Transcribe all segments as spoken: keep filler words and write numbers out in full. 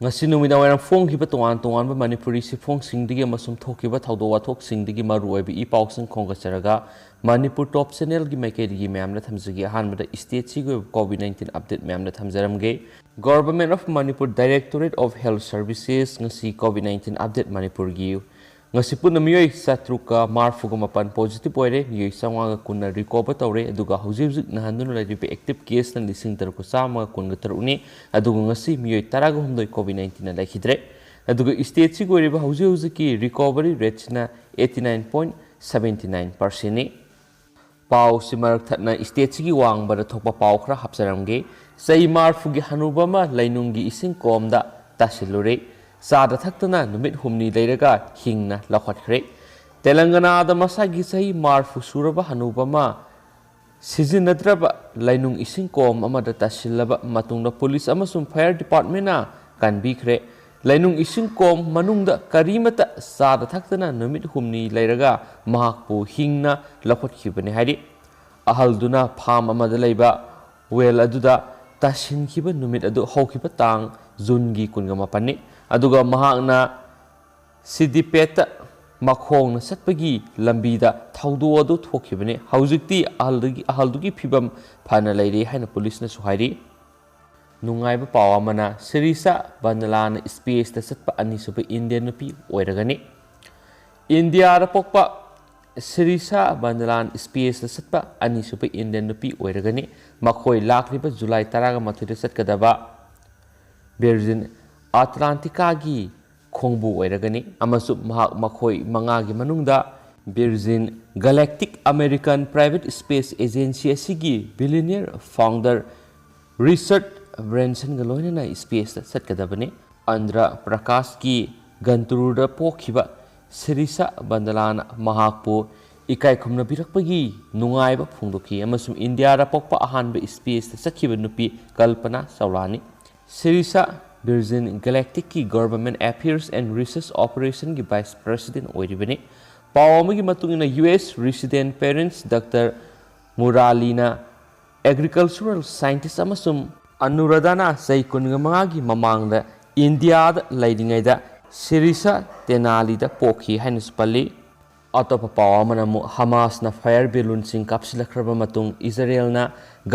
ꯉꯁꯤ ꯅꯨꯃꯤꯗꯥꯡ ꯋꯥꯏꯔꯝ ꯐꯣꯡꯈꯤꯕ ꯇꯣꯉꯥꯟ ꯇꯣꯉꯥꯟꯕ ꯃꯅꯤꯄꯨꯔꯤ ꯁꯤꯐꯣꯡꯁꯤꯡꯗꯒꯤ ꯑꯃꯁꯨꯡ ꯊꯣꯛꯈꯤꯕ ꯊꯧꯗꯣꯛ ꯋꯥꯊꯣꯛꯁꯤꯡꯗꯒꯤ ꯃꯔꯨꯑꯣꯏꯕ ꯏ ꯄꯥꯎꯁꯤꯡ ꯈꯣꯝꯒꯠꯆꯔꯒ, ꯃꯅꯤꯄꯨꯔ ꯇꯣꯞ ꯆꯦꯅꯦꯜꯒꯤ ꯃꯥꯏꯀꯩꯗꯒꯤ ꯃꯌꯥꯝꯗ ꯊꯝꯖꯒꯦ꯫ ꯑꯍꯥꯟꯕꯗ ꯁ꯭ꯇꯦꯠꯁꯤꯒꯤ ꯑꯣꯏꯕ ꯀꯣꯚꯤꯗ ꯅꯥꯏꯟꯇꯤꯟ ꯑꯞꯗꯦꯠ ꯃꯌꯥꯝꯗ ꯊꯝꯖꯔꯝꯒꯦ꯫ Government of Manipur Directorate of Health Services ꯉꯁꯤ ꯀꯣꯚꯤꯗ ꯅꯥꯏꯟꯇꯤꯟ ꯑꯞꯗꯦꯠ ꯃꯅꯤꯄꯨꯔꯒꯤ ꯉꯁꯤ ꯄꯨꯟꯅ ꯃꯤꯑꯣꯏ ꯆꯥꯇ꯭ꯔꯨꯛꯀ ꯃꯔꯤꯐꯨꯒ ꯃꯥꯄꯟ ꯄꯣꯖꯤꯇꯤꯚ ꯑꯣꯏꯔꯦ, ꯃꯤꯑꯣꯏ ꯆꯥꯝꯃꯉꯥꯒ ꯀꯨꯟꯅ ꯔꯤꯀꯣꯚꯔ ꯇꯧꯔꯦ, ꯑꯗꯨꯒ ꯍꯧꯖꯤꯛ ꯍꯧꯖꯤꯛ ꯅꯥꯍꯟꯗꯨꯅ ꯂꯩꯔꯤꯕ ꯑꯦꯛꯇꯤꯚ ꯀꯦꯁꯅ ꯂꯤꯁꯤꯡ ꯇꯔꯨꯛꯀ ꯆꯥꯝꯃꯒ ꯀꯨꯟꯒ ꯇꯔꯨꯛꯅꯤ꯫ ꯑꯗꯨꯒ ꯉꯁꯤ ꯃꯤꯑꯣꯏ ꯇꯔꯥꯒ ꯍꯨꯝꯗꯣꯏ ꯀꯣꯚꯤꯗ ꯅꯥꯏꯟꯇꯤꯟꯅ ꯂꯩꯈꯤꯗ꯭ꯔꯦ꯫ ꯑꯗꯨꯒ ꯁ꯭ꯇꯦꯠꯁꯤꯒꯤ ꯑꯣꯏꯔꯤꯕ ꯍꯧꯖꯤꯛ ꯍꯧꯖꯤꯛꯀꯤ ꯔꯤꯀꯣꯚꯔꯤ ꯔꯦꯠꯁꯤꯅ eighty nine point seventy nine ꯄꯥꯔꯁꯦꯟꯅꯤ꯫ ꯄꯥꯎꯁꯤ ꯃꯔꯛ ꯊꯠꯅ ꯁ꯭ꯇꯦꯠꯁꯤꯒꯤ ꯋꯥꯡꯃꯗ ꯊꯣꯛꯄ ꯄꯥꯎ ꯈꯔ ꯍꯥꯞꯆꯔꯝꯒꯦ꯫ ꯆꯍꯤ ꯃꯔꯤꯐꯨꯒꯤ ꯍꯅꯨꯕ ꯑꯃ ꯂꯩꯅꯨꯡꯒꯤ ꯏꯁꯤꯡ ꯀꯣꯝꯗ ꯇꯥꯁꯤꯜꯂꯨꯔꯦ꯫ ꯆꯥꯗ ꯊꯛꯇꯅ ꯅꯨꯃꯤꯠ ꯍꯨꯝꯅꯤ ꯂꯩꯔꯒ ꯍꯤꯡꯅ ꯂꯧꯈꯠꯈ꯭ꯔꯦ꯫ ꯇꯦꯂꯪꯒꯅꯥꯗ ꯃꯁꯥꯒꯤ ꯆꯍꯤ ꯃꯔꯤꯐꯨ ꯁꯨꯔꯕ ꯍꯅꯨꯕ ꯑꯃ ꯁꯤꯖꯤꯟꯅꯗ꯭ꯔꯕ ꯂꯩꯅꯨꯡ ꯏꯁꯤꯡ ꯀꯣꯝ ꯑꯃꯗ ꯇꯥꯁꯤꯜꯂꯕ ꯃꯇꯨꯡꯗ ꯄꯨꯂꯤꯁ ꯑꯃꯁꯨꯡ ꯐꯥꯌꯔ ꯗꯤꯄꯥꯔꯠꯃꯦꯟꯅ ꯀꯟꯕꯤꯈ꯭ꯔꯦ꯫ ꯂꯩꯅꯨꯡ ꯏꯁꯤꯡ ꯀꯣꯝ ꯃꯅꯨꯡꯗ ꯀꯔꯤꯃꯠꯇ ꯆꯥꯗ ꯊꯛꯇꯅ ꯅꯨꯃꯤꯠ ꯍꯨꯝꯅꯤ ꯂꯩꯔꯒ ꯃꯍꯥꯛꯄꯨ ꯍꯤꯡꯅ ꯂꯧꯈꯠꯈꯤꯕꯅꯤ ꯍꯥꯏꯔꯤ꯫ ꯑꯍꯜꯗꯨꯅ ꯐꯥꯝ ꯑꯃꯗ ꯂꯩꯕ ꯋꯦꯜ ꯑꯗꯨꯗ ꯇꯥꯁꯤꯟꯈꯤꯕ ꯅꯨꯃꯤꯠ ꯑꯗꯨ ꯍꯧꯈꯤꯕ ꯇꯥꯡ ꯖꯨꯟꯒꯤ ꯀꯨꯟꯒ ꯃꯥꯄꯟꯅꯤ꯫ ꯑꯗꯨꯒ ꯃꯍꯥꯛꯅ ꯁꯤꯗꯤꯄꯦꯠꯇ ꯃꯈꯣꯡꯅ ꯆꯠꯄꯒꯤ ꯂꯝꯕꯤꯗ ꯊꯧꯗꯣꯛ ꯑꯗꯨ ꯊꯣꯛꯈꯤꯕꯅꯤ꯫ ꯍꯧꯖꯤꯛꯇꯤ ꯑꯍꯜꯗꯨꯒꯤ, ꯑꯍꯜꯗꯨꯒꯤ ꯐꯤꯕꯝ ꯐꯅ ꯂꯩꯔꯦ ꯍꯥꯏꯅ ꯄꯨꯂꯤꯁꯅꯁꯨ ꯍꯥꯏꯔꯤ꯫ ꯅꯨꯡꯉꯥꯏꯕ ꯄꯥꯎ ꯑꯃꯅ, ꯁꯤꯔꯤꯁꯥ ꯕꯟꯗꯂꯥꯅ ꯁ꯭ꯄꯦꯁꯇ ꯆꯠꯄ ꯑꯅꯤꯁꯨꯕ ꯏꯟꯗꯤꯌꯟ ꯅꯨꯄꯤ ꯑꯣꯏꯔꯒꯅꯤ꯫ ꯏꯟꯗꯤꯌꯥꯗ ꯄꯣꯛꯄ ꯁꯤꯔꯤꯁꯥ ꯕꯟꯗꯂꯥꯟ ꯁ꯭ꯄꯦꯁꯇ ꯆꯠꯄ ꯑꯅꯤꯁꯨꯕ ꯏꯟꯗꯤꯌꯟ ꯅꯨꯄꯤ ꯑꯣꯏꯔꯒꯅꯤ꯫ ꯃꯈꯣꯏ ꯂꯥꯛꯂꯤꯕ ꯖꯨꯂꯥꯏ ꯇꯔꯥꯒ ꯃꯥꯊꯣꯏꯗ ꯆꯠꯀꯗꯕ ꯚꯤꯔꯖꯤꯟ ꯑꯇꯂꯥꯟꯇꯤꯀꯥꯒꯤ ꯈꯣꯡꯕꯨ ꯑꯣꯏꯔꯒꯅꯤ ꯑꯃꯁꯨꯡ ꯃꯍꯥꯛ ꯃꯈꯣꯏ ꯃꯉꯥꯒꯤ ꯃꯅꯨꯡꯗ Virgin Galactic American private space agency ꯑꯁꯤꯒꯤ ꯕꯤꯂꯤꯅꯤꯌꯔ ꯐꯥꯎꯟꯗꯔ ꯔꯤꯆꯥꯔꯗ ꯕ꯭ꯔꯦꯟꯁꯟꯒ ꯂꯣꯏꯅꯅ ꯁ꯭ꯄꯦꯁꯇ ꯆꯠꯀꯗꯕꯅꯤ꯫ ꯑꯟꯙ꯭ꯔ ꯄ꯭ꯔꯀꯥꯁꯀꯤ ꯒꯟꯇꯨꯔꯗ ꯄꯣꯛꯈꯤꯕ ꯁꯤꯔꯤꯁꯥ ꯕꯟꯗꯂꯥꯅ ꯃꯍꯥꯛꯄꯨ ꯏꯀꯥꯏ ꯈꯨꯝꯅꯕꯤꯔꯛꯄꯒꯤ ꯅꯨꯡꯉꯥꯏꯕ ꯐꯣꯡꯗꯣꯛꯈꯤ ꯑꯃꯁꯨꯡ ꯏꯟꯗꯤꯌꯥꯗ ꯄꯣꯛꯄ ꯑꯍꯥꯟꯕ ꯁ꯭ꯄꯦꯁꯇ ꯆꯠꯈꯤꯕ ꯅꯨꯄꯤ ꯀꯜꯄꯅꯥ ꯆꯧꯂꯥꯅꯤ꯫ ꯁꯤꯔꯤꯁꯥ ꯚꯤꯔꯖꯤꯟ ꯒꯦꯂꯦꯛꯇꯤꯛꯀꯤ ꯒꯚꯔꯟꯃꯦꯟꯠ ꯑꯦꯐꯤꯌꯔꯁ ꯑꯦꯟ ꯔꯤꯁꯔꯆ ꯑꯣꯄꯔꯦꯁꯟꯒꯤ ꯚꯥꯏꯁ ꯄ꯭ꯔꯦꯁꯤꯗꯦꯟꯠ ꯑꯣꯏꯔꯤꯕꯅꯤ꯫ ꯄꯥꯎ ꯑꯃꯒꯤ ꯃꯇꯨꯡ ꯏꯟꯅ, U S resident parents doctor ꯃꯨꯔꯥꯂꯤꯅ ꯑꯦꯒ꯭ꯔꯤꯀꯜꯆꯔꯦꯜ ꯁꯥꯏꯟꯇꯤꯁ꯭ꯠ ꯑꯃꯁꯨꯡ ꯑꯅꯨꯔꯥꯙꯥꯅ ꯆꯍꯤ ꯀꯨꯟꯒ ꯃꯉꯥꯒꯤ ꯃꯃꯥꯡꯗ ꯏꯟꯗꯤꯌꯥꯗ ꯂꯩꯔꯤꯉꯩꯗ ꯁꯤꯔꯤꯁꯥ ꯇꯦꯅꯥꯂꯤꯗ ꯄꯣꯛꯈꯤ ꯍꯥꯏꯅꯁꯨ ꯄꯜꯂꯤ꯫ ꯑꯇꯣꯞꯄ ꯄꯥꯎ ꯑꯃꯅ ꯑꯃꯨꯛ ꯍꯃꯥꯁꯅ ꯐꯥꯌꯔ ꯕꯦꯂꯨꯟꯁꯤꯡ ꯀꯥꯞꯁꯤꯜꯂꯛꯈ꯭ꯔꯕ ꯃꯇꯨꯡ ꯏꯖꯔꯦꯜꯅ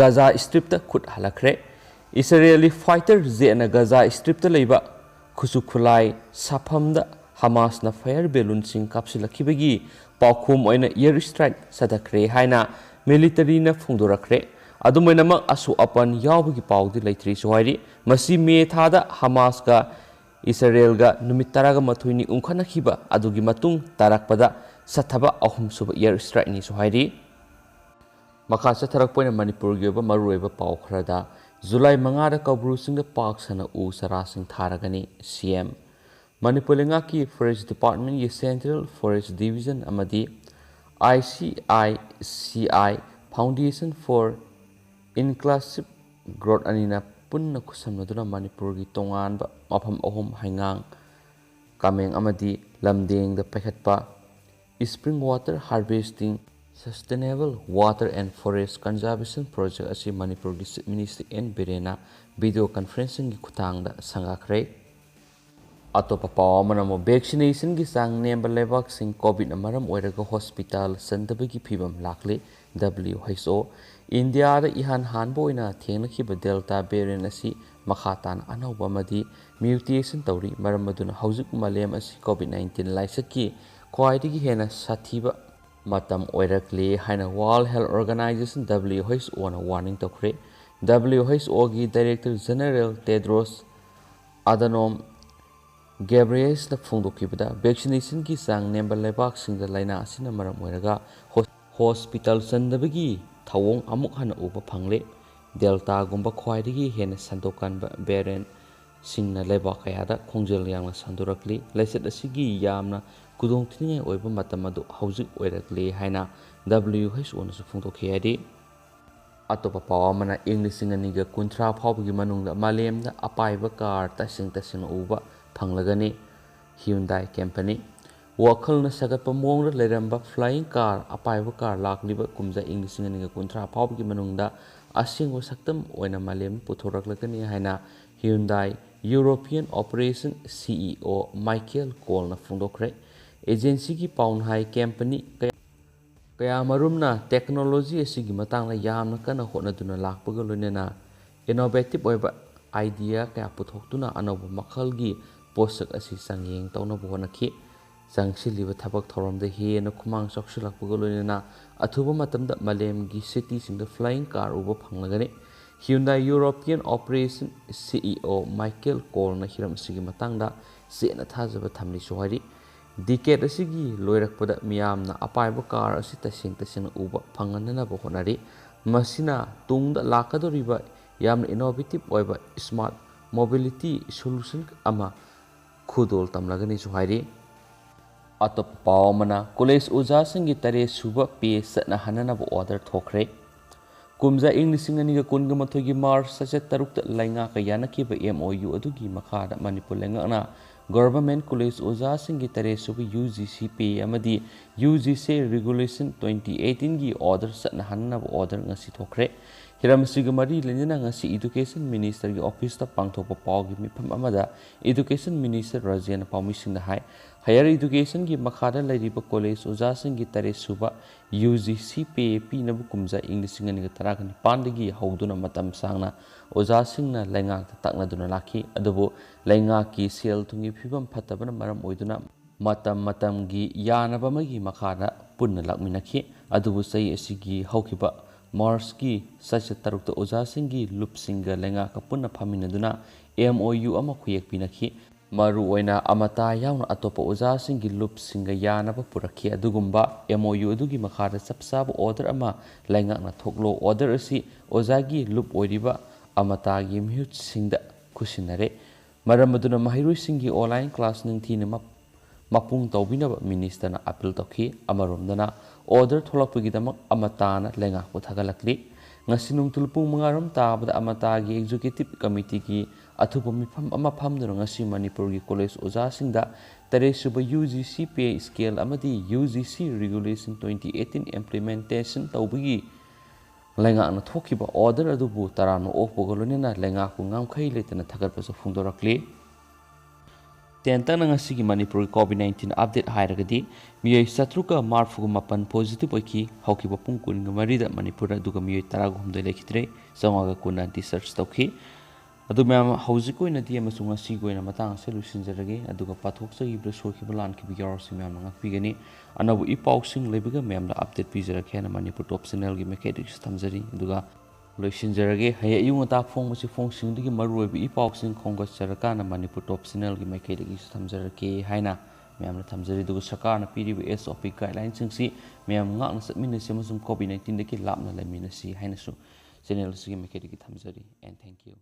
ꯒꯖꯥ ꯁ꯭ꯇ꯭ꯔꯤꯞꯇ ꯈꯨꯠ ꯍꯜꯂꯛꯈ꯭ꯔꯦ꯫ ꯏꯁꯔꯦꯂꯤ ꯐꯥꯏꯇꯔ ꯖꯦꯠꯅ ꯒꯖꯥ ꯁ꯭ꯇ꯭ꯔꯤꯞꯇ ꯂꯩꯕ ꯈꯨꯠꯁꯨ ꯈꯨꯠꯂꯥꯏ ꯁꯥꯐꯝꯗ ꯍꯃꯥꯁꯅ ꯐꯥꯌꯔ ꯕꯦꯂꯨꯟꯁꯤꯡ ꯀꯥꯞꯁꯤꯜꯂꯛꯈꯤꯕꯒꯤ ꯄꯥꯎꯈꯨꯝ ꯑꯣꯏꯅ ꯏꯌꯔ ꯁ꯭ꯇ꯭ꯔꯥꯏꯛ ꯆꯠꯊꯈ꯭ꯔꯦ ꯍꯥꯏꯅ ꯃꯤꯂꯤꯇꯔꯤꯅ ꯐꯣꯡꯗꯣꯔꯛꯈ꯭ꯔꯦ꯫ ꯑꯗꯨꯝ ꯑꯣꯏꯅꯃꯛ ꯑꯁꯣꯛ ꯑꯄꯟ ꯌꯥꯎꯕꯒꯤ ꯄꯥꯎꯗꯤ ꯂꯩꯇ꯭ꯔꯤꯁꯨ ꯍꯥꯏꯔꯤ꯫ ꯃꯁꯤ ꯃꯦ ꯊꯥꯗ ꯍꯃꯥꯁꯀ ꯏꯁꯔꯦꯜꯒ ꯅꯨꯃꯤꯠ ꯇꯔꯥꯒ ꯃꯥꯊꯣꯏꯅꯤ ꯎꯪꯈꯠꯅꯈꯤꯕ ꯑꯗꯨꯒꯤ ꯃꯇꯨꯡ ꯇꯥꯔꯛꯄꯗ ꯆꯠꯊꯕ ꯑꯍꯨꯝꯁꯨꯕ ꯏꯌꯔ ꯁ꯭ꯇ꯭ꯔꯥꯏꯛꯅꯤꯁꯨ ꯍꯥꯏꯔꯤ꯫ ꯃꯈꯥ ꯆꯠꯊꯔꯛꯄ ꯑꯣꯏꯅ ꯃꯅꯤꯄꯨꯔꯒꯤ ꯑꯣꯏꯕ ꯃꯔꯨꯑꯣꯏꯕ ꯄꯥꯎ ꯈꯔꯗ, ꯖꯨꯂꯥꯏ ꯃꯉꯥꯗ ꯀꯧꯕ꯭ꯔꯨ ꯆꯤꯡꯗ ꯄꯥꯛ ꯁꯟꯅ ꯎ ꯆꯥꯔꯥꯁꯤꯡ ꯊꯥꯔꯒꯅꯤ, ꯁꯤ ꯑꯦꯝ꯫ ꯃꯅꯤꯄꯨꯔ ꯂꯩꯉꯥꯛꯀꯤ ꯐꯣꯔꯦꯁ ꯗꯤꯄꯥꯔꯠꯃꯦꯟꯒꯤ ꯁꯦꯟꯇ꯭ꯔꯦꯜ ꯐꯣꯔꯦꯁ ꯗꯤꯕꯤꯖꯟ ꯑꯃꯗꯤ I C I C I foundation four inclusive growth ꯑꯅꯤꯅ ꯄꯨꯟꯅ ꯈꯨꯠꯁꯝꯅꯗꯨꯅ ꯃꯅꯤꯄꯨꯔꯒꯤ ꯇꯣꯉꯥꯟꯕ ꯃꯐꯝ ꯑꯍꯨꯝ, ꯍꯩꯉꯥꯡ, ꯀꯥꯃꯦꯡ ꯑꯃꯗꯤ ꯂꯝꯗꯦꯡꯗ ꯄꯥꯏꯈꯠꯄ Spring Water Harvesting Sustainable Water and Forest Conservation Project ꯑꯁꯤ ꯃꯅꯤꯄꯨꯔꯒꯤ ꯆꯤꯐ ꯃꯤꯅꯤꯁꯇꯔ ꯑꯦꯟ ꯕꯤꯔꯦꯟꯅ ꯚꯤꯗꯤꯑꯣ ꯀꯟꯐꯔꯦꯟꯁꯤꯡꯒꯤ ꯈꯨꯠꯊꯥꯡꯗ ꯁꯪꯒꯥꯈ꯭ꯔꯦ꯫ ꯑꯇꯣꯞꯄ ꯄꯥꯎ ꯑꯃꯅ ꯑꯃꯨꯛ ꯚꯦꯛꯁꯤꯅꯦꯁꯟꯒꯤ ꯆꯥꯡ ꯅꯦꯝꯕ ꯂꯩꯕꯥꯛꯁꯤꯡ ꯀꯣꯚꯤꯗꯅ ꯃꯔꯝ ꯑꯣꯏꯔꯒ ꯍꯣꯁꯄꯤꯇꯥꯜ ꯆꯟꯗꯕꯒꯤ ꯐꯤꯕꯝ ꯂꯥꯛꯂꯦ, ꯗꯕ꯭ꯂꯤꯌꯨ ꯑꯩꯆ ꯑꯣ꯫ ꯏꯟꯗꯤꯌꯥꯗ ꯏꯍꯥꯟ ꯍꯥꯟꯕ ꯑꯣꯏꯅ ꯊꯦꯡꯅꯈꯤꯕ ꯗꯦꯜꯇꯥ ꯚꯦꯔꯤꯌꯟ ꯑꯁꯤ ꯃꯈꯥ ꯇꯥꯅ ꯑꯅꯧꯕ ꯑꯃꯗꯤ ꯃ꯭ꯌꯨꯇꯦꯁꯟ ꯇꯧꯔꯤ, ꯃꯔꯝ ꯑꯗꯨꯅ ꯍꯧꯖꯤꯛ ꯃꯥꯂꯦꯝ ꯑꯁꯤ ꯀꯣꯚꯤꯗ ꯅꯥꯏꯟꯇꯤꯟ ꯂꯥꯏꯆꯠꯀꯤ ꯈ꯭ꯋꯥꯏꯗꯒꯤ ꯍꯦꯟꯅ ꯁꯥꯊꯤꯕ ꯃꯇꯝ ꯑꯣꯏꯔꯛꯂꯦ ꯍꯥꯏꯅ ꯋꯥꯔꯜꯗ ꯍꯦꯜꯊ ꯑꯣꯔꯒꯅꯥꯏꯖꯦꯁꯟ, ꯗꯕ꯭ꯂꯤꯌꯨ ꯑꯩꯆ ꯑꯣꯅ ꯋꯥꯔꯅꯤꯡ ꯇꯧꯈ꯭ꯔꯦ꯫ ꯗꯕ꯭ꯂꯤꯌꯨ ꯑꯩꯆ ꯑꯣꯒꯤ ꯗꯥꯏꯔꯦꯛꯇꯔ ꯖꯦꯅꯔꯦꯜ ꯇꯦꯗ꯭ꯔꯣꯁ ꯑꯗꯅꯣꯝ ꯒꯦꯕ꯭ꯔꯤꯌꯦꯁꯅ ꯐꯣꯡꯗꯣꯛꯈꯤꯕꯗ, ꯚꯦꯛꯁꯤꯅꯦꯁꯟꯒꯤ ꯆꯥꯡ ꯅꯦꯝꯕ ꯂꯩꯕꯥꯛꯁꯤꯡꯗ ꯂꯥꯏꯅꯥ ꯑꯁꯤꯅ ꯃꯔꯝ ꯑꯣꯏꯔꯒ ꯍꯣꯁ-, ꯍꯣꯁꯄꯤꯇꯥꯜ ꯆꯟꯗꯕꯒꯤ ꯊꯧꯑꯣꯡ ꯑꯃꯨꯛ ꯍꯟꯅ ꯎꯕ ꯐꯪꯂꯦ꯫ ꯗꯦꯜꯇꯥꯒꯨꯝꯕ ꯈ꯭ꯋꯥꯏꯗꯒꯤ ꯍꯦꯟꯅ ꯁꯟꯗꯣꯛ ꯀꯟꯕ ꯚꯦꯔꯤꯌꯟ ꯁꯤꯡꯅ ꯂꯩꯕꯥꯛ ꯀꯌꯥꯗ ꯈꯣꯡꯖꯦꯜ ꯌꯥꯡꯅ ꯁꯟꯗꯣꯔꯛꯂꯤ꯫ ꯂꯥꯏꯆꯠ ꯑꯁꯤꯒꯤ ꯌꯥꯝꯅ ꯈꯨꯗꯣꯡꯊꯤꯅꯤꯡꯉꯥꯏ ꯑꯣꯏꯕ ꯃꯇꯝ ꯑꯗꯨ ꯍꯧꯖꯤꯛ ꯑꯣꯏꯔꯛꯂꯦ ꯍꯥꯏꯅ ꯗꯕ꯭ꯂꯤꯌꯨ ꯑꯩꯆ ꯑꯣꯅꯁꯨ ꯐꯣꯡꯗꯣꯛꯈꯤ ꯍꯥꯏꯔꯤ꯫ ꯑꯇꯣꯞꯄ ꯄꯥꯎ ꯑꯃꯅ, ꯏꯪ ꯂꯤꯁꯤꯡ ꯑꯅꯤꯒ ꯀꯨꯟꯊ꯭ꯔꯥ ꯐꯥꯎꯕꯒꯤ ꯃꯅꯨꯡꯗ ꯃꯥꯂꯦꯝꯗ ꯑꯄꯥꯏꯕ ꯀꯥꯔ ꯇꯁꯦꯡ ꯇꯁꯦꯡꯅ ꯎꯕ ꯐꯪꯂꯒꯅꯤ, ꯍ꯭ꯌꯨꯟꯗꯥꯏ ꯀꯝꯄꯅꯤ꯫ ꯋꯥꯈꯜꯅ ꯁꯥꯒꯠꯄ ꯃꯑꯣꯡꯗ ꯂꯩꯔꯝꯕ ꯐ꯭ꯂꯥꯏꯌꯤꯡ ꯀꯥꯔ, ꯑꯄꯥꯏꯕ ꯀꯥꯔ ꯂꯥꯛꯂꯤꯕ ꯀꯨꯝꯖꯥ ꯏꯪ ꯂꯤꯁꯤꯡ ꯑꯅꯤꯒ ꯀꯨꯟꯊ꯭ꯔꯥ ꯐꯥꯎꯕꯒꯤ ꯃꯅꯨꯡꯗ ꯑꯁꯦꯡꯕ ꯁꯛꯇꯝ ꯑꯣꯏꯅ ꯃꯥꯂꯦꯝꯗ ꯄꯨꯊꯣꯔꯛꯂꯒꯅꯤ ꯍꯥꯏꯅ Hyundai European Operation CEO Michael Kohlꯅ ꯐꯣꯡꯗꯣꯛꯈ꯭ꯔꯦ꯫ Agencyꯒꯤ ꯄꯥꯎꯅ ꯍꯥꯏ, ꯀꯝꯄꯅꯤ ꯀꯌꯥ, ꯀꯌꯥꯃꯔꯨꯝꯅ technology ꯑꯁꯤꯒꯤ ꯃꯇꯥꯡꯗ ꯌꯥꯝꯅ ꯀꯟꯅ ꯍꯣꯠꯅꯗꯨꯅ ꯂꯥꯛꯄꯒ ꯂꯣꯏꯅꯅ innovative ꯑꯣꯏꯕ idea ꯀꯌꯥ ꯄꯨꯊꯣꯛꯇꯨꯅ ꯑꯅꯧꯕ ꯃꯈꯜꯒꯤ ꯄꯣꯠꯁꯛ ꯑꯁꯤ ꯆꯥꯡꯌꯦꯡ ꯇꯧꯅꯕ ꯍꯣꯠꯅꯈꯤ꯫ ꯆꯪꯁꯤꯜꯂꯤꯕ ꯊꯕꯛ ꯊꯧꯔꯝꯗ ꯍꯦꯟꯅ ꯈꯨꯃꯥꯡ ꯆꯥꯎꯁꯤꯜꯂꯛꯄꯒ ꯂꯣꯏꯅꯅ ꯑꯊꯨꯕ ꯃꯇꯝꯗ ꯃꯥꯂꯦꯝꯒꯤ cityꯁꯤꯡꯗ flying car ꯎꯕ ꯐꯪꯂꯒꯅꯤ꯫ Hyundai European Operation CEO Michael Kohlꯅ ꯍꯤꯔꯝ ꯑꯁꯤꯒꯤ ꯃꯇꯥꯡꯗ ꯆꯦꯠꯅ ꯊꯥꯖꯕ ꯊꯝꯂꯤꯁꯨ ꯍꯥꯏꯔꯤ꯫ Decade ꯑꯁꯤꯒꯤ ꯂꯣꯏꯔꯛꯄꯗ ꯃꯤꯌꯥꯝꯅ ꯑꯄꯥꯏꯕ car ꯑꯁꯤ ꯇꯁꯦꯡ ꯇꯁꯦꯡꯅ ꯎꯕ ꯐꯪꯍꯟꯅꯅꯕ ꯍꯣꯠꯅꯔꯤ꯫ ꯃꯁꯤꯅ ꯇꯨꯡꯗ ꯂꯥꯛꯀꯗꯧꯔꯤꯕ ꯌꯥꯝꯅ innovative ꯑꯣꯏꯕ smart mobility solution ꯑꯃ ꯈꯨꯗꯣꯜ ꯇꯝꯂꯒꯅꯤꯁꯨ ꯍꯥꯏꯔꯤ꯫ ꯑꯇꯣꯞꯄ ꯄꯥꯎ ꯑꯃꯅ, ꯀꯣꯂꯦꯖ ꯑꯣꯖꯥꯁꯤꯡꯒꯤ ꯇꯔꯦꯠ ꯁꯨꯕ pay ꯆꯠꯅꯍꯟꯅꯅꯕ order ꯊꯣꯛꯈ꯭ꯔꯦ꯫ ꯀꯨꯝꯖꯥ ꯏꯪ ꯂꯤꯁꯤꯡ ꯑꯅꯤꯒ ꯀꯨꯟꯒ ꯃꯥꯊꯣꯏꯒꯤ March ꯇꯔꯥ ꯇꯔꯨꯛꯇ ꯂꯩꯉꯥꯛꯀ ꯌꯥꯅꯈꯤꯕ MOU ꯑꯗꯨꯒꯤ ꯃꯈꯥꯗ ꯃꯅꯤꯄꯨꯔ ꯂꯩꯉꯥꯛꯅ government college ꯑꯣꯖꯥꯁꯤꯡꯒꯤ ꯇꯔꯦꯠ ꯁꯨꯕ UGC pay ꯑꯃꯗꯤ UGC regulation twenty eighteenꯒꯤ order ꯆꯠꯅꯍꯟꯅꯕ order ꯉꯁꯤ ꯊꯣꯛꯈ꯭ꯔꯦ꯫ ꯍꯤꯔꯝ ꯑꯁꯤꯒ ꯃꯔꯤ ꯂꯩꯅꯅ ꯉꯁꯤ education ministerꯒꯤ officeꯇ ꯄꯥꯡꯊꯣꯛꯄ ꯄꯥꯎꯒꯤ ꯃꯤꯐꯝ ꯑꯃꯗ education minister ꯔꯥꯖꯦꯟꯅ ꯄꯥꯎꯃꯤꯁꯤꯡꯗ ꯍꯥꯏ, higher educationꯒꯤ ꯃꯈꯥꯗ ꯂꯩꯔꯤꯕ college ꯑꯣꯖꯥꯁꯤꯡꯒꯤ ꯇꯔꯦꯠ ꯁꯨꯕ UGC pay ꯄꯤꯅꯕ ꯀꯨꯝꯖꯥ ꯏꯪ ꯂꯤꯁꯤꯡ ꯑꯅꯤꯒ ꯇꯔꯥꯒ ꯅꯤꯄꯥꯟꯗꯒꯤ ꯍꯧꯗꯨꯅ ꯃꯇꯝ ꯁꯥꯡꯅ ꯑꯣꯖꯥꯁꯤꯡꯅ ꯂꯩꯉꯥꯛꯇ ꯇꯥꯛꯅꯗꯨꯅ ꯂꯥꯛꯈꯤ꯫ ꯑꯗꯨꯕꯨ ꯂꯩꯉꯥꯛꯀꯤ ꯁꯦꯜ ꯊꯨꯝꯒꯤ ꯐꯤꯕꯝ ꯐꯠꯇꯕꯅ ꯃꯔꯝ ꯑꯣꯏꯗꯨꯅ ꯃꯇꯝ ꯃꯇꯝꯒꯤ ꯌꯥꯅꯕ ꯑꯃꯒꯤ ꯃꯈꯥꯗ ꯄꯨꯟꯅ ꯂꯥꯛꯃꯤꯟꯅꯈꯤ꯫ ꯑꯗꯨꯕꯨ ꯆꯍꯤ ꯑꯁꯤꯒꯤ ꯍꯧꯈꯤꯕ Marchꯀꯤ ꯆꯩꯆꯠ ꯇꯔꯨꯛꯇ ꯑꯣꯖꯥꯁꯤꯡꯒꯤ ꯂꯨꯞꯁꯤꯡꯒ ꯂꯩꯉꯥꯛꯀ ꯄꯨꯟꯅ ꯐꯝꯃꯤꯟꯅꯗꯨꯅ MOU ꯑꯃ ꯈꯨꯌꯦꯛ ꯄꯤꯅꯈꯤ꯫ ꯃꯔꯨꯑꯣꯏꯅ ꯑꯃꯇꯥ ꯌꯥꯎꯅ ꯑꯇꯣꯞꯄ ꯑꯣꯖꯥꯁꯤꯡꯒꯤ ꯂꯨꯞꯁꯤꯡꯒ ꯌꯥꯅꯕ ꯄꯨꯔꯛꯈꯤ꯫ ꯑꯗꯨꯒꯨꯝꯕ MOU ꯑꯗꯨꯒꯤ ꯃꯈꯥꯗ ꯆꯞ ꯆꯥꯕ order ꯑꯃ ꯂꯩꯉꯥꯛꯅ ꯊꯣꯛꯂꯣ꯫ Order ꯑꯁꯤ ꯑꯣꯖꯥꯒꯤ ꯂꯨꯞ ꯑꯣꯏꯔꯤꯕ ꯑꯃꯇꯥꯒꯤ ꯃꯤꯍꯨꯠꯁꯤꯡꯗ ꯈꯨꯠꯁꯤꯟꯅꯔꯦ꯫ ꯃꯔꯝ ꯑꯗꯨꯅ ꯃꯍꯩꯔꯣꯏꯁꯤꯡꯒꯤ online class ꯅꯤꯡꯊꯤꯅ ꯃꯞ-, ꯃꯄꯨꯡ ꯇꯧꯕꯤꯅꯕ ministerꯅ appeal ꯇꯧꯈꯤ꯫ ꯑꯃꯔꯣꯝꯗꯅ order ꯊꯣꯛꯂꯛꯄꯒꯤꯗꯃꯛ ꯑꯃꯇꯥꯅ ꯂꯩꯉꯥꯛꯄꯨ ꯊꯥꯒꯠꯂꯛꯂꯤ꯫ ꯉꯁꯤ ꯅꯨꯡꯊꯤꯜ ꯄꯨꯡ ꯃꯉꯥ ꯔꯣꯝ ꯇꯥꯕꯗ ꯑꯃꯇꯥꯒꯤ executive committeeꯒꯤ ꯑꯊꯨꯕ ꯃꯤꯐꯝ ꯑꯃ ꯐꯝꯗꯨꯅ ꯉꯁꯤ ꯃꯅꯤꯄꯨꯔꯒꯤ college ꯑꯣꯖꯥꯁꯤꯡꯗ ꯇꯔꯦꯠ ꯁꯨꯕ UGC pay scale ꯑꯃꯗꯤ UGC regulation twenty eighteen implementation ꯇꯧꯕꯒꯤ ꯂꯩꯉꯥꯛꯅ ꯊꯣꯛꯈꯤꯕ order ꯑꯗꯨꯕꯨ ꯇꯔꯥꯝꯅ ꯑꯣꯛꯄꯒ ꯂꯣꯏꯅꯅ ꯂꯩꯉꯥꯛꯄꯨ ꯉꯝꯈꯩ ꯂꯩꯇꯅ ꯊꯥꯒꯠꯄꯁꯨ ꯐꯣꯡꯗꯣꯔꯛꯂꯤ꯫ ꯇꯦꯟꯇꯛꯅ ꯉꯁꯤꯒꯤ ꯃꯅꯤꯄꯨꯔꯒꯤ COVID nineteen update ꯍꯥꯏꯔꯒꯗꯤ, ꯃꯤꯑꯣꯏ ꯆꯥꯇ꯭ꯔꯨꯛꯀ ꯃꯔꯤꯐꯨꯒ ꯃꯥꯄꯟ positive ꯑꯣꯏꯈꯤ꯫ ꯍꯧꯈꯤꯕ ꯄꯨꯡ ꯀꯨꯟꯒ ꯃꯔꯤꯗ ꯃꯅꯤꯄꯨꯔꯗ ꯑꯗꯨꯒ ꯃꯤꯑꯣꯏ ꯇꯔꯥꯒ ꯍꯨꯝꯗꯣꯏ ꯂꯩꯈꯤꯗ꯭ꯔꯦ, ꯆꯥꯝꯃꯉꯥꯒ ꯀꯨꯟꯅ discharge ꯇꯧꯈꯤ꯫ ꯑꯗꯨ ꯃꯌꯥꯝ, ꯍꯧꯖꯤꯛꯀꯤ ꯑꯣꯏꯅꯗꯤ ꯑꯃꯁꯨꯡ ꯉꯁꯤꯒꯤ ꯑꯣꯏꯅ ꯃꯇꯥꯡ ꯑꯁꯤꯗ ꯂꯣꯏꯁꯤꯟꯖꯔꯒꯦ, ꯑꯗꯨꯒ ꯄꯥꯊꯣꯛꯆꯈꯤꯕꯗ ꯁꯣꯏꯈꯤꯕ ꯂꯥꯟꯈꯤꯕ ꯌꯥꯎꯔꯁꯨ ꯃꯌꯥꯝꯅ ꯉꯥꯛꯄꯤꯒꯅꯤ꯫ ꯑꯅꯧꯕ ꯏ ꯄꯥꯎꯁꯤꯡ ꯂꯩꯕꯒ ꯃꯌꯥꯝꯗ update ꯄꯤꯖꯔꯛꯀꯦ ꯍꯥꯏꯅ ꯃꯅꯤꯄꯨꯔ Top Channelꯒꯤ ꯃꯥꯏꯀꯩꯗꯒꯤꯁꯨ ꯊꯝꯖꯔꯤ꯫ ꯑꯗꯨꯒ ꯂꯣꯏꯁꯤꯟꯖꯔꯒꯦ꯫ ꯍꯌꯦꯡ ꯑꯌꯨꯛ ꯉꯟꯇꯥ ꯐꯣꯡꯕꯁꯤ ꯐꯣꯡꯁꯤꯡꯗꯒꯤ ꯃꯔꯨꯑꯣꯏꯕ ꯏ ꯄꯥꯎꯁꯤꯡ ꯈꯣꯝꯒꯠꯆꯔꯀꯥꯟꯗ ꯃꯅꯤꯄꯨꯔ Top Channelꯒꯤ ꯃꯥꯏꯀꯩꯗꯒꯤꯁꯨ ꯊꯝꯖꯔꯛꯀꯦ ꯍꯥꯏꯅ ꯃꯌꯥꯝꯅ ꯊꯝꯖꯔꯤ꯫ ꯑꯗꯨꯒ ꯁꯔꯀꯥꯔꯅ ꯄꯤꯔꯤꯕ S O P guidelineꯁꯤꯡꯁꯤ ꯃꯌꯥꯝ ꯉꯥꯛꯅ ꯆꯠꯃꯤꯟꯅꯁꯤ ꯑꯃꯁꯨꯡ COVID nineteenꯗꯒꯤ ꯂꯥꯞꯅ ꯂꯩꯃꯤꯟꯅꯁꯤ ꯍꯥꯏꯅꯁꯨ channel ꯑꯁꯤꯒꯤ ꯃꯥꯏꯀꯩꯗꯒꯤ ꯊꯝꯖꯔꯤ꯫ And thank you꯫